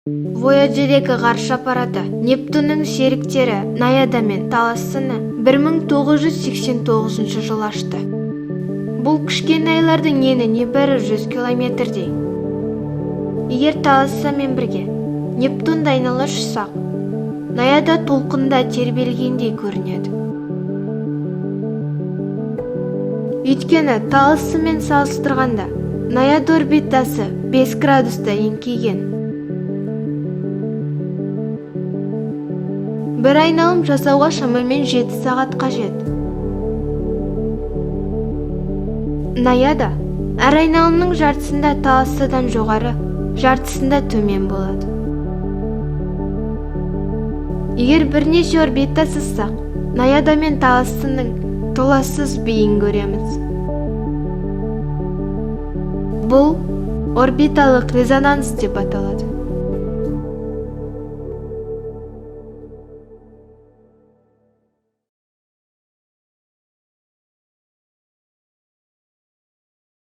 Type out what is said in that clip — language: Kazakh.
Voyager 2 ғарыш аппараты Нептунның серіктері Наяда мен Талассаны 1989 жылы ашты. Бұл кішкене айлардың ені небәрі 100 километрдей. Егер Талассамен бірге Нептунды айнала ұшсақ, Наяда толқында тербелгендей көрінеді. Өйткені Талассамен салыстырғанда Наяда орбитасы 5 градуста еңкейген. Бір айналым жасауға шамамен 7 сағат қажет. Наяда әр айналымның жартысында Талассадан жоғары, жартысында төмен болады. Егер бірнеше орбита сызсақ, Наяда мен Талассаның толассыз биін көреміз. Бұл орбиталық резонанс деп аталады.